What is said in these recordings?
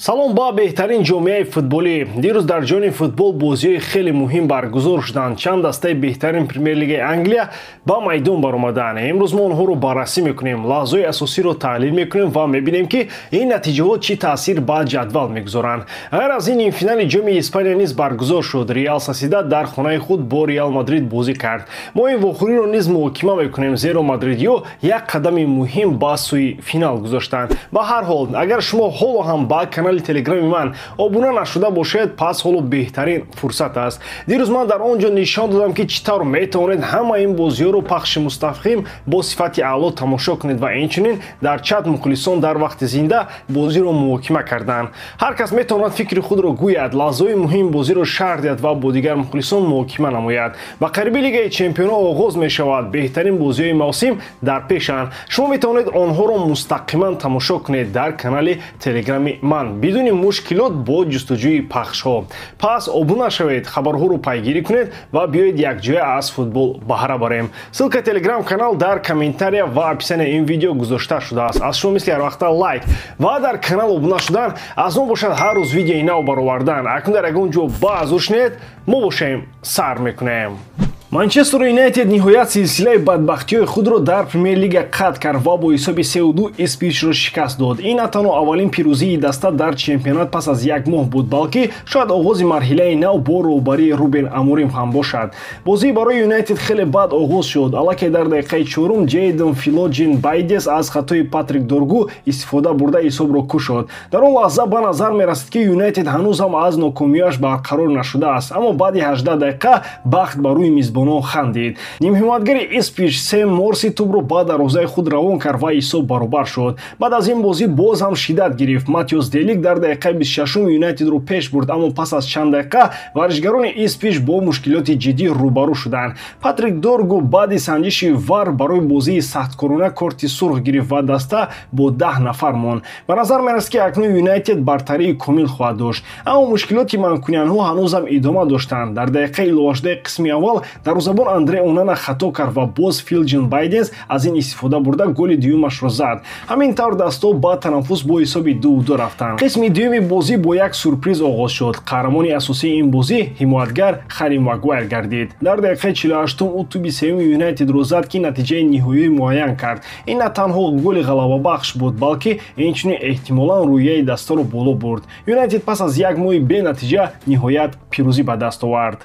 Салом ба беҳтарин ҷомеаи футболӣ. Дирӯз дар ҷони футбол бозиҳои хеле муҳим баргузор шуданд. Чанд дастаи беҳтарин Премер-лигаи Англия ба майдон баромаданд. Имрӯз мо онҳоро баррасӣ мекунем, лаҳзаҳои асосиро таҳлил мекунем ва мебинем, ки ин натиҷаҳо чӣ таъсир ба ҷадвал мегузоранд. Ғайр аз ин, нимфинали ҷоми Испания низ баргузор шуд. Реал Сосьедад дар хонаи худ бо Реал Мадрид бозӣ кард. Мо ин вохӯриро низ муҳокима мекунем, зеро мадридиҳо як қадами муҳим ба сӯи финал гузоштанд. Ба ҳар ҳол, агар шумо ҳоло ҳам ба канали телеграми ман обуна нашуда бошед, пас ҳоло беҳтарин фурсат аст. Дирӯз ман дар он ҷо нишон додам, ки чӣ тавр метавонед ҳама ин бозиҳоро пахши мустақим бо сифати аъло тамошо кунед ва инчунин дар чат мухлисон дар вақти зинда бозиро муҳокима карданд. Ҳар кас метавонад фикри худро гӯяд, лаҳзаҳои муҳими бозиро шарҳ диҳад ва бо дигар мухлисон муҳокима намояд. Ба қариби Лигаи чемпионҳо оғоз мешавад. Беҳтарин бозиҳои мавсим дар пешанд. Шумо метавонед онҳоро мустақиман тамошо кунед дар канали телеграми ман бидуни мушкилот бо ҷустуҷӯи пахшҳо. Пас обуна шавед, хабарҳоро пайгирӣ кунед ва биёед якҷоя аз футбол баҳра барем. Ссылка телеграм канал дар комментария ва описания ин видео гузошта шудааст. Аз шумо мисли ҳарвақта лайк ва дар канал обуна шудан, аз он бошад ҳар рӯз видеои нав баровардан. Акнун дар ягон ҷо баъзур шунед, мо бошем сар мекунем. Манчестер Юнайтед ниҳоят силсилаи бадбахтиҳои худро дар Премер-лига қатъ кард ва бо ҳисоби 3-2 Ипсвичро шикаст дод. Ин на танҳо аввалин пирӯзии даста дар чемпионат пас аз як моҳ буд, балки шояд оғози марҳилаи нав бо роҳбарии Рубен Аморим ҳам бошад. Бозӣ барои Юнайтед хеле бад оғоз шуд. Аллакай дар дақиқаи чорум Ҷейден Филоҷин Байдес аз хатои Патрик Доргу истифода бурда ҳисобро кушод. Дар он лаҳза ба назар мерасид, ки Юнайтед ҳанӯз ҳам аз нокомиаш барқарор нашудааст, аммо баъди 18 дақиқа бахт ба рӯи мизбонон хандид. Нимҳимоятгари Ипсвич Сэм Морси тӯбро ба дарвозаи худ равон кард ва ҳисоб баробар шуд. Баъд аз ин бозӣ боз ҳам шиддат гирифт. Матиос Делик дар дақиқаи 26 Юнайтедро пеш бурд, аммо пас аз чанд дақиқа варзишгарони Ипсвич бо мушкилоти ҷиддӣ рӯбарӯ шуданд. Патрик Доргу баъди санҷиши ВАР барои бозии сахткорона корти сурх гирифт ва даста бо 10 нафар монд. Ба назар мерасад, ки акнун Юнайтед бартарии комил хоҳад дошт, аммо мушкилоти манкуниянҳо ҳанӯзам идома доштанд. Дар дақиқаи иловашудаи қисми аввал дарвозабон Андре Онана хато кард ва боз Филҷин Байденс аз ин истифода бурда голи дуюмашро зад. Ҳамин тавр дастҳо ба танаффус бо ҳисоби 2-2 рафтанд. Қисми дуюми бозӣ бо як сюрприз оғоз шуд. Қаҳрамони асосии ин бозӣ ҳимоятгар Харри Магуайр гардид. Дар дақиқаи 48-ум ӯ тӯби сеюми Юнайтедро зад, ки натиҷаи ниҳоии муайян кард. Ин на танҳо голи ғалабабахш буд, балки инчунин эҳтимолан рӯҳияи дастаро боло бурд. Юнайтед пас аз як моҳи бенатиҷа ниҳоят пирӯзӣ ба даст овард.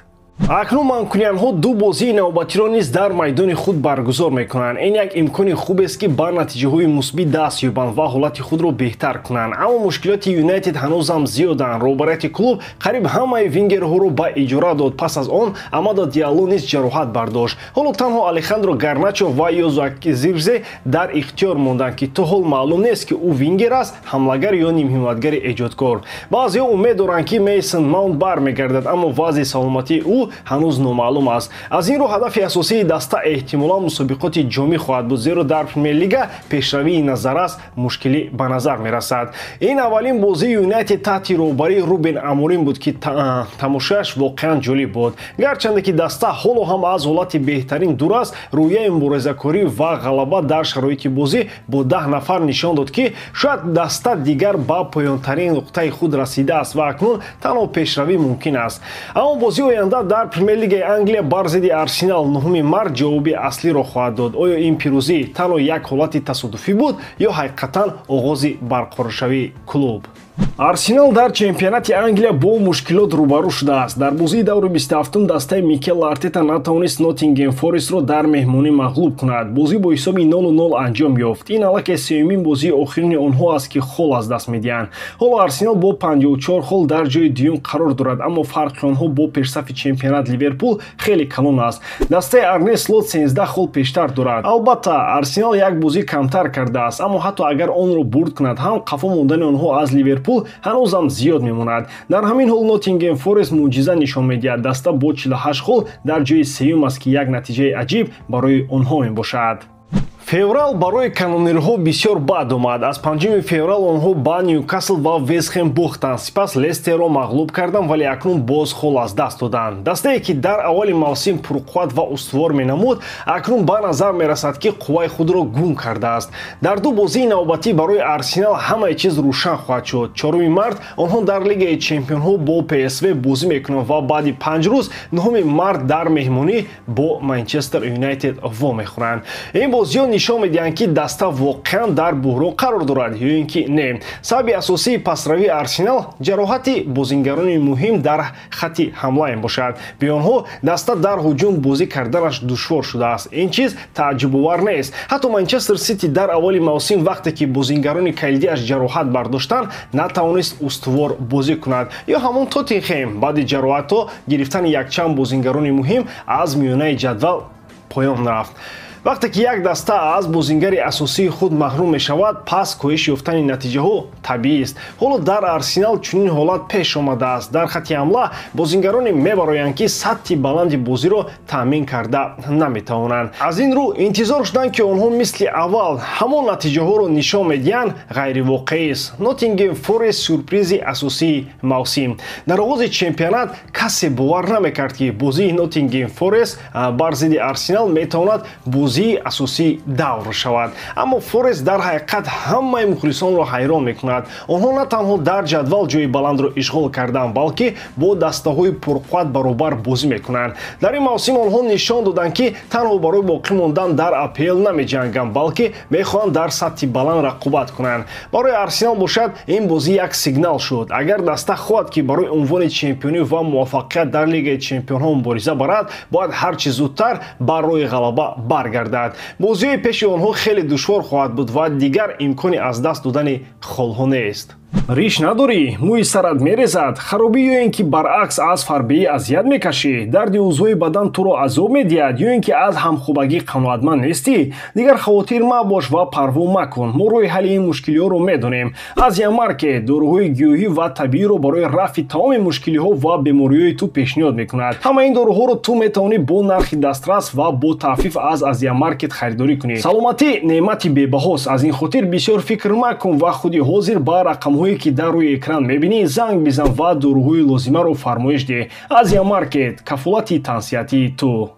Акнун манкуниянҳо ду бозии навбатиро низ дар майдони худ баргузор мекунанд. Ин як имкони хубест, ки ба натиҷаҳои мусбит даст ёбанд ва ҳолати худро беҳтар кунанд. Аммо мушкилоти Юнайтед ҳанӯзам зиёданд. Роҳбарияти клуб қариб ҳамаи вингерҳоро ба иҷора дод. Пас аз он Амадо Диалло низ ҷароҳат бардошт. Ҳоло танҳо Алехандро Гарначо ва Йозуа Зиркзе дар ихтиёр монданд, ки то ҳол маълум нест, ки ӯ вингер аст, ҳамлагар ё нимҳимоятгари эҷодкор. Баъзеҳо умед доранд, ки Мейсон Маунт бармегардад, аммо вазъи саломатии ӯ ҳанӯз номаълум аст. Аз ин рӯ ҳадафи асосии даста эҳтимолан мусобиқоти ҷомӣ хоҳад буд, зеро дар Премер-лига пешравии назаррас мушкилӣ ба назар мерасад. Ин аввалин бозии Юнайтед таҳти роҳбарии Рубен Аморим буд, ки тамошояш воқеан ҷолиб буд. Гарчанде ки даста ҳоло ҳам аз ҳолати беҳтарин дур аст, рӯҳияи муборизакорӣ ва ғалаба дар шароити бозӣ бо 10 нафар нишон дод, ки шояд даста дигар ба поёнтарин нуқтаи худ расидааст ва акнун танҳо пешравӣ мумкин аст. Аммо бозии оянда дар Премер-лигаи Англия бар зидди Арсенал 9 март ҷавоби аслиро хоҳад дод. Оё ин пирӯзӣ танҳо як ҳолати тасодуфӣ буд ё ҳақиқатан оғози барқароршавии клуб? Арсенал дар чемпионати Англия бо мушкилот рӯбарӯ шудааст. Дар бозии даври 27-ум дастаи Микел Артета натавонист Ноттингем Форестро дар меҳмонӣ мағлуб кунад. Бозӣ бо ҳисоби 0-0 анҷом ёфт. Ин аллакай сеюмин бозии охирини онҳо аст, ки хол аз даст медиҳанд. Ҳоло Арсенал бо 54 хол дар ҷои дуюм қарор дорад, аммо фарқи онҳо бо пешсафи чемпионат Ливерпул хеле калон аст. Дастаи Арне Слот 13 хол пештар дорад. Албатта, Арсенал як бозӣ камтар кардааст, аммо ҳатто агар онро бурд кунад ҳам, қафо мондани онҳо аз Ливерпул ҳанӯзам зиёд мемонад. Дар ҳамин ҳол Ноттингем Форест мӯъҷиза нишон медиҳад. Даста бо 48 хол дар ҷои сеюм аст, ки як натиҷаи аҷиб барои онҳо мебошад. Феврал барои канонирҳо бисёр бад омад. Аз 5 феврал онҳо ба Ньюкасл ва Вестхэм бохтанд, сипас Лестерро мағлуб карданд, вале акнун боз хол аз даст доданд. Дастае ки дар аввали мавсим пурқувват ва устувор менамуд, акнун ба назар мерасад, ки қувваи худро гум кардааст. Дар ду бозии навбатӣ барои Арсенал ҳамаи чиз рӯшан хоҳад шуд. 4 март онҳо дар Лигаи Чемпионҳо бо ПСВ бозӣ мекунанд ва баъди 5 рӯз 9 март дар меҳмонӣ бо Манчестер Юнайтед вомехӯранд. Ин бозиҳо нишон медиҳанд, ки даста воқеан дар буҳрон қарор дорад ё ин ки не. Сабаби асосии пасравии Арсенал ҷароҳати бозингарони муҳим дар хатти ҳамла мебошад. Бе онҳо даста дар ҳуҷум бозӣ карданаш душвор шудааст. Ин чиз тааҷҷубовар нест. Ҳатто Манчестер Сити дар аввали мавсим вақте ки бозингарони калидиаш ҷароҳат бардоштанд, натавонист устувор бозӣ кунад. Ё ҳамон Тоттенхем баъди ҷароҳатҳо гирифтани якчанд бозингарони муҳим аз миёнаи ҷадвал поён рафт. Вақте ки як даста аз бозингари асосии худ маҳрум мешавад, пас коҳиш ёфтани натиҷаҳо табиист. Ҳоло дар Арсенал чунин ҳолат пеш омадааст. Дар хатти ҳамла бозингароне мебароянд, ки сатҳи баланди бозиро таъмин карда наметавонанд. Аз ин рӯ интизор шуданд, ки онҳо мисли аввал ҳамон натиҷаҳоро нишон медиҳанд, ғайривоқеист. Ноттингем Форест сюрпризи асосии мавсим. Дар оғози чемпионат касе бовар намекард, ки бозии Ноттингем Форест бар зидди Арсенал метавонад бозии асосии давр шавад. Аммо Форест дар ҳақиқат ҳамаи мухлисонро ҳайрон мекунад. Онҳо на танҳо дар ҷадвал ҷои баландро ишғол карданд, балки бо дастаҳои пурқувват баробар бозӣ мекунанд. Дар ин мавсим онҳо нишон доданд, ки танҳо барои боқӣ мондан дар АПЛ намеҷанганд, балки мехоҳанд дар сатҳи баланд рақобат кунанд. Барои Арсенал бошад, ин бозӣ як сигнал шуд. Агар даста хоҳад, ки барои унвони чемпионӣ ва муваффақият дар Лигаи Чемпионҳо мубориза барад, бояд ҳарчи зудтар бар роҳи ғалаба баргардад. Бозиҳои пеши онҳо хеле душвор хоҳад буд ва дигар имкони аз даст додани холҳо нест. Риш надорӣ, мӯи сарат мерезад, харобӣ ё ин ки баръакс аз фарбеӣ азият мекашӣ, дарди узвҳои бадан туро азоб медиҳад ё ин ки аз ҳамхобагӣ қаноатманд нестӣ, дигар хавотир мабош ва парво макун. Мо роҳи ҳалли ин мушкилиҳоро медонем. Азия Маркет доруҳои гиёҳӣ ва табииро барои рафъи тамоми мушкилиҳо ва бемориҳои ту пешниҳод мекунад. Ҳама ин доруҳоро ту метавонӣ бо нархи дастрас ва бо тафиф аз Азия Маркет харидорӣ кунӣ. Саломатӣ неъмати бебаҳост. Аз ин хотир бисёр фикр макун ва худи ҳозир ба рақамҳое ки дар рӯи экран мебинӣ занг бизан ва доруҳои лозимаро фармоиш деҳ. Азия Маркет кафолати тансиҳатии ту.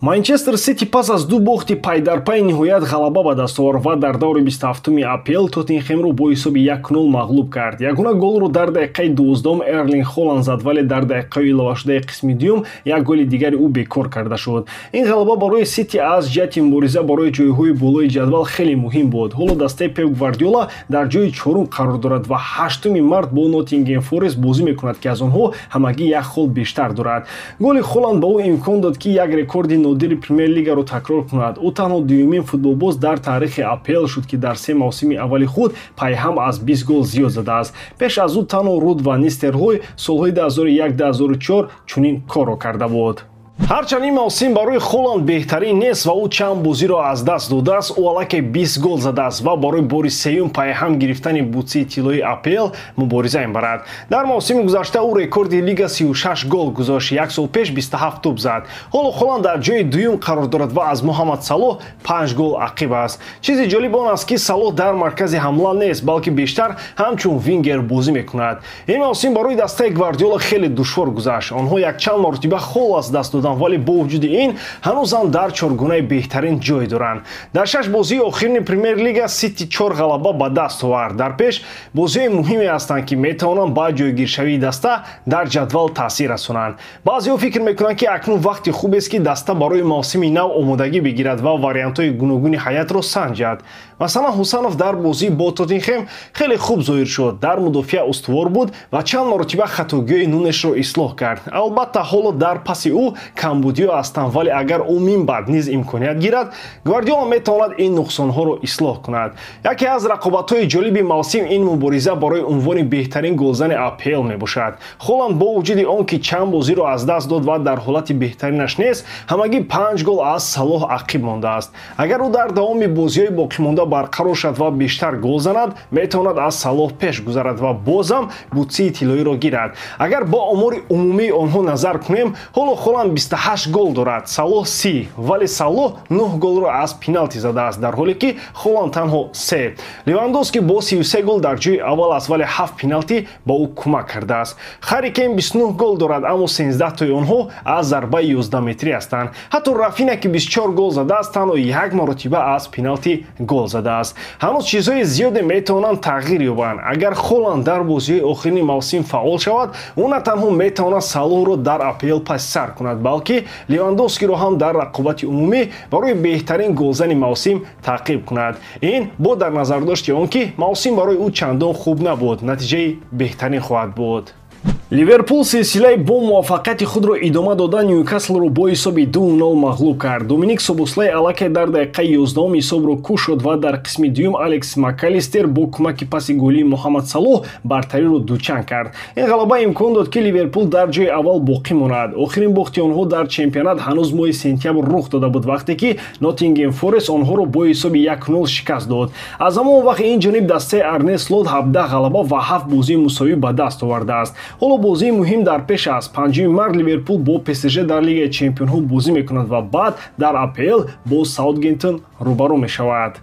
Манчестер Сити пас аз ду бохти пайдарпай ниҳоят ғалаба ба даст овард ва дар даври 27-уми АПЛ Тоттенхемро бо ҳисоби 1-0 мағлуб кард. Ягона голро дар дақиқаи 12 Эрлинг Холанд зад, вале дар дақиқаи иловашудаи қисми дуюм як голи дигари ӯ бекор карда шуд. Ин ғалаба барои Сити аз ҷиҳати мубориза барои ҷойҳои болои ҷадвал хеле муҳим буд. Ҳоло дастаи Пеп Гвардиола дар ҷои чорум қарор дорад ва 8 март бо Ноттингем Форест бозӣ мекунад, ки аз онҳо ҳамагӣ як хол бештар дорад. Голи Холанд ба ӯ имкон дод, ки як рекорди нодири Премер-лигаро такрор кунад. Ӯ танҳо дуюмин футболбоз дар таърихи АПЛ шуд, ки дар се мавсими аввали худ пайҳам аз 20 гол зиёд задааст. Пеш аз ӯ танҳо Руд ва Нистерлой солҳои 2001-2004 чунин корро карда буд. Ҳарчанд ин мавсим барои Холанд беҳтарин нест ва ӯ чанд бозиро аз даст додааст, ӯ аллакай 20 гол задааст ва барои бори сеюм пайҳам гирифтани бутсии тиллои АПЛ мубориза мебарад. Дар мавсими гузашта ӯ рекорди лига 36 гол гузошт, як сол пеш 27 тӯб зад. Ҳоло Холанд дар ҷои дуюм қарор дорад ва аз Муҳаммад Салоҳ 5 гол ақиб аст. Чизи ҷолиб он аст, ки Салоҳ дар маркази ҳамла нест, балки бештар ҳамчун вингер бозӣ мекунад. Ин мавсим барои дастаи Гвардиола хеле душвор гузашт. Онҳо якчанд маротиба хол аз даст доданд, вале бо вуҷуди ин ҳанӯзам дар чоргунаи беҳтарин ҷой доранд. Дар 6 бозии охирини Премер-лига Сити 4 ғалаба ба даст овард. Дар пеш бозиҳои муҳиме ҳастанд, ки метавонанд ба ҷойгиршавии даста дар ҷадвал таъсир расонанд. Баъзеҳо фикр мекунанд, ки акнун вақти хубест, ки даста барои мавсими нав омодагӣ бигирад ва вариантҳои гуногуни ҳаятро санҷад. Масалан, Ҳусанов дар бозӣ бо Тоттенхем хеле хуб зоҳир шуд, дар мудофиа устувор буд ва чанд маротиба хатогиҳои Нунешро ислоҳ кард. Албатта, ҳоло дар паси ӯ камбудиҳо ҳастанд, вале агар ӯ минбаъд низ имконият гирад, Гвардиола метавонад ин нуқсонҳоро ислоҳ кунад. Яке аз рақобатҳои ҷолиби мавсим ин мубориза барои унвони беҳтарин голзани АПЛ мебошад. Холанд бо вуҷуди он ки чанд бозиро аз даст дод ва дар ҳолати беҳтаринаш нест, ҳамагӣ 5 гол аз Салоҳ ақиб мондааст. Агар ӯ дар давоми бозиҳои боқимонда барқарор шавад ва бештар гол занад, метавонад аз Салоҳ пеш гузарад ва бозам бутсии тиллоиро гирад. Агар бо омори умумии онҳо назар кунем, ҳоло Холанд 28 гол дорад, Салоҳ 30, вале Салоҳ 9 голро аз пеналти задааст, дар ҳоле ки Холанд танҳо 3. Левандовски бо 33 гол дар ҷои аввал аст, вале 7 пеналти ба ӯ кӯмак кардааст. Ҳарри Кейн 29 гол дорад, аммо 13 тои онҳо аз зарбаи 11 метрӣ ҳастанд. Ҳатто Рафина, ки 24 гол задааст, танҳо як маротиба аз пеналти гол задааст. Ҳанӯз чизҳои зиёде метавонанд тағйир ёбанд. Агар Холанд дар бозиҳои охирини мавсим фаъол шавад, ӯ на танҳо метавонад Салоҳро дар АПЛ паси сар кунад, балки Левандовскиро ҳам дар рақобати умумӣ барои беҳтарин голзани мавсим таъқиб кунад. Ин бо дар назардошти он ки мавсим барои ӯ чандон хуб набуд, натиҷаи беҳтарин хоҳад буд. Ливерпул силсилаи бо муваффақияти худро идома дода Ньюкаслро бо ҳисоби 2-0 мағлуб кард. Доминик Собослай аллакай дар дақиқаи 11 ҳисобро кушод ва дар қисми дуюм Алекс Макалистер бо кӯмаки паси голии Муҳаммад Салоҳ бартариро дучанд кард. Ин ғалаба имкон дод, ки Ливерпул дар ҷои аввал боқӣ монад. Охирин бохти онҳо дар чемпионат ҳанӯз моҳи сентябр рух дода буд, вақте ки Ноттингем Форест онҳоро бо ҳисоби 1-0 шикаст дод. Аз ҳамон вақт ин ҷониб дастаи Арне Слот 17 ғалаба ва 7 бозии мусовӣ ба даст овардааст. Ҳоло бозии муҳим дар пеш аст. 5 март Ливерпул бо ПСЖ дар Лигаи чемпионҳо бозӣ мекунад ва баъд дар АПЛ бо Саутгемптон рӯбарӯ мешавад.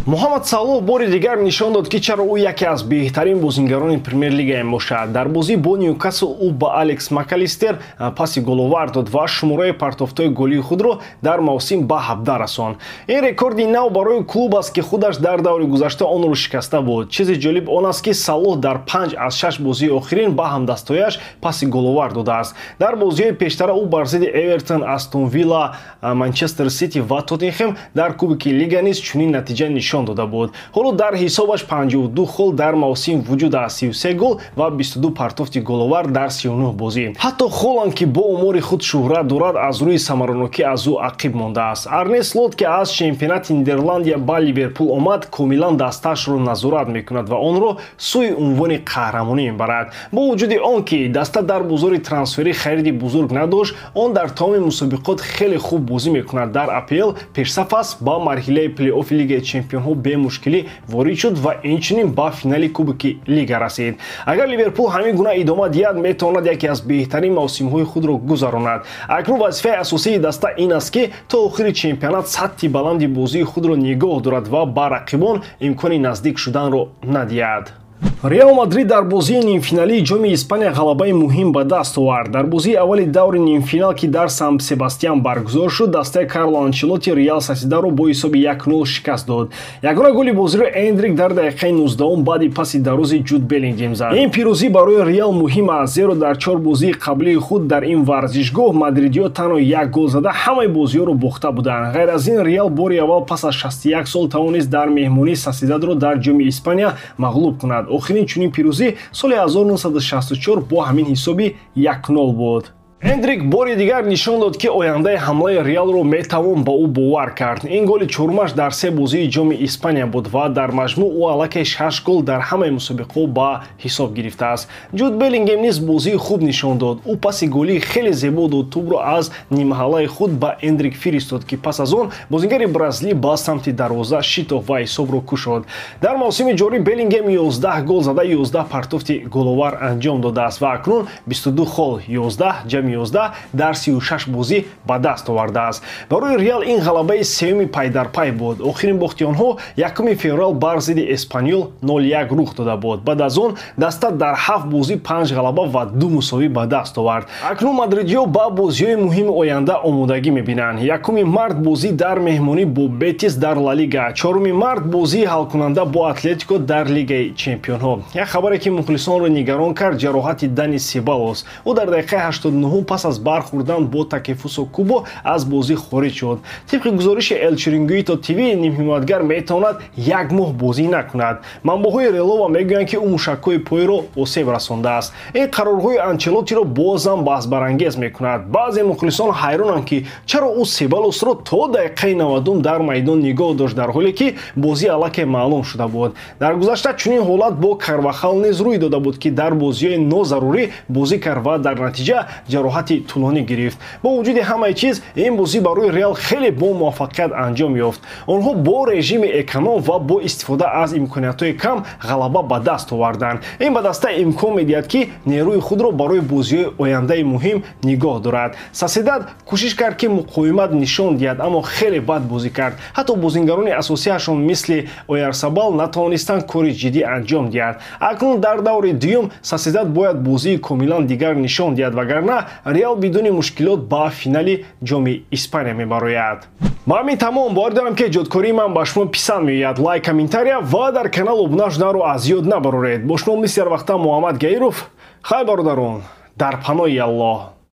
Муҳаммад Салоҳ бори дигар нишон дод, ки чаро ӯ яке аз беҳтарин бозингарони Премер-лига мебошад. Дар бозӣ бо Ньюкасл ӯ ба Алекс Макалистер паси головар дод ва шумораи партофтҳои голии худро дар мавсим ба 17 расонд. Ин рекорди нав барои клуб аст, ки худаш дар даври гузашта онро шикаста буд. Чизи ҷолиб он аст, ки Салоҳ дар 5 аз 6 бозии охирин ба ҳамдастояш паси головар додааст. Дар бозиҳои пештара ӯ бар зидди Эвертон, Астон Вилла, Манчестер Сити ва Тоттенхем дар Кубки Лига низ чунин натиҷа нишон дода буд. Ҳоло дар ҳисобаш 52 хол дар мавсим вуҷуд аст, 33 гол ва 22 партофти головар дар 39 бозӣ. Ҳатто Холанд, ки бо умури худ шӯҳрат дорад, аз рӯи самаранокӣ аз ӯ ақиб мондааст. Арне Слот, ки аз чемпионати Нидерландия ба Ливерпул омад, комилан дастаашро назорат мекунад ва онро сӯи унвони қаҳрамонӣ мебарад. Бо вуҷуди он ки даста дар бозори трансферӣ хариди бузург надошт, он дар тамоми мусобиқот хеле хуб бозӣ мекунад. Дар АПЛ пешсаф аст, ба марҳилаи плей-оффи Лигаи чемпионҳо бемушкилӣ ворид шуд ва инчунин ба финали Кубки Лига расид. Агар Ливерпул ҳамин гуна идома диҳад, метавонад яке аз беҳтарин мавсимҳои худро гузаронад. Акнун вазифаи асосии даста ин аст, ки то охири чемпионат сатҳи баланди бозии худро нигоҳ дорад ва ба рақибон имкони наздик шуданро надиҳад. Реал Мадрид дар бозии нимфиналии ҷоми Испания ғалабаи муҳим ба даст овард. Дар бозии аввали даври нимфинал, ки дар Сан Себастьян баргузор шуд, дастаи Карло Анчелотти Реал Сосьедаро бо ҳисоби 1-0 шикаст дод. Ягона голи бозиро Эндрик дар дақиқаи 19 баъди паси дарози Ҷуд Беллингем зад. Ин пирӯзӣ барои Реал муҳим аст, зеро дар 4 бозии қаблии худ дар ин варзишгоҳ мадридиҳо танҳо як гол зада ҳамаи бозиҳоро бохта буданд. Ғайр аз ин, Реал бори аввал пас аз 61 сол тавонист дар меҳмонии Сосьедадро дар ҷоми Испания мағлуб кунад. Охирин чунин пирӯзӣ соли 1964 бо ҳамин ҳисоби 1-0 буд. Эндрик бори дигар нишон дод, ки ояндаи ҳамлаи Реалро метавон ба ӯ бовар кард. Ин голи чорумаш дар 3 бозии ҷоми Испания буд ва дар маҷмӯъ ӯ аллакай 6 гол дар ҳамаи мусобиқаҳо ба ҳисоб гирифтааст. Ҷуд Беллингем низ бозии хуб нишон дод. Ӯ паси голии хеле зебо дод, тӯбро аз нимаҳаллаи худ ба Эндрик фиристод, ки пас аз он бозингари бразилӣ ба самти дарвоза шитофт ва ҳисобро кушод. Дар мавсими ҷорӣ Беллингем 11 гол зада 11 партофти головар анҷом додааст ва акнун 22 хол 11 ҷамъи 11 дар 36 бозӣ ба даст овардааст. Барои Реал ин ғалабаи сеюми пайдарпай буд. Охирин бохти онҳо 1 феврал бар зидди Эспаньол 0-1 рух дода буд. Баъд аз он даста дар 7 бозӣ 5 ғалаба ва 2 мусовӣ ба даст овард. Акнун мадридиҳо ба бозиҳои муҳими оянда омодагӣ мебинанд. 1 март бозӣ дар меҳмонӣ бо Бетис дар Ла Лига, 4 март бозии ҳалкунанда бо Атлетико дар Лигаи чемпионҳо. Як хабаре ки мухлисонро нигарон кард, ҷароҳати Дани Себалос. Ӯ дар дақиқаи 89 пас аз бархӯрдан бо Такефусо Кубо аз бозӣ хориҷ шуд. Тибқи гузориши Эл Чирингуито ТВ, нимҳимоятгар метавонад як моҳ бозӣ накунад. Манбаъҳои Релова мегӯянд, ки ӯ мушакҳои пойро осеб расондааст. Ин қарорҳои Анчелоттиро бозам баҳсбарангез мекунад. Баъзе мухлисон ҳайронанд, ки чаро ӯ Себалосро то дақиқаи 90 дар майдон нигоҳ дошт, дар ҳоле ки бозӣ аллакай маълум шуда буд. Дар гузашта чунин ҳолат бо Карвахал низ рӯй дода буд, ки дар бозиҳои нозарурӣ бозӣ кард ва дар натиҷа ҷароҳати тӯлонӣ гирифт. Бо вуҷуди ҳамаи чиз, ин бозӣ барои Реал хеле бо муваффақият анҷом ёфт. Онҳо бо режими эконом ва бо истифода аз имкониятҳои кам ғалаба ба даст оварданд. Ин ба даста имкон медиҳад, ки нерӯи худро барои бозиҳои ояндаи муҳим нигоҳ дорад. Сосьедад кӯшиш кард, ки муқовимат нишон диҳад, аммо хеле бад бозӣ кард. Ҳатто бозингарони асосиашон, мисли Оярсабал, натавонистанд кори ҷиддӣ анҷом диҳад. Акнун дар даври дуюм Сосьедад бояд бозии комилан дигар нишон диҳад, вагарна Реал бидуни мушкилот ба финали Ҷоми Испания мебарояд. Ба ҳамин тамом. Бовар дорам, ки эҷодкории ман ба шумо писанд меояд. Лайк, комментария ва дар канал обуна шуданро аз ёд набароред. Бо шумо мисли ҳар вақта Муҳаммад Гаиров. Хай, бародарон, дар паноҳи Аллоҳ.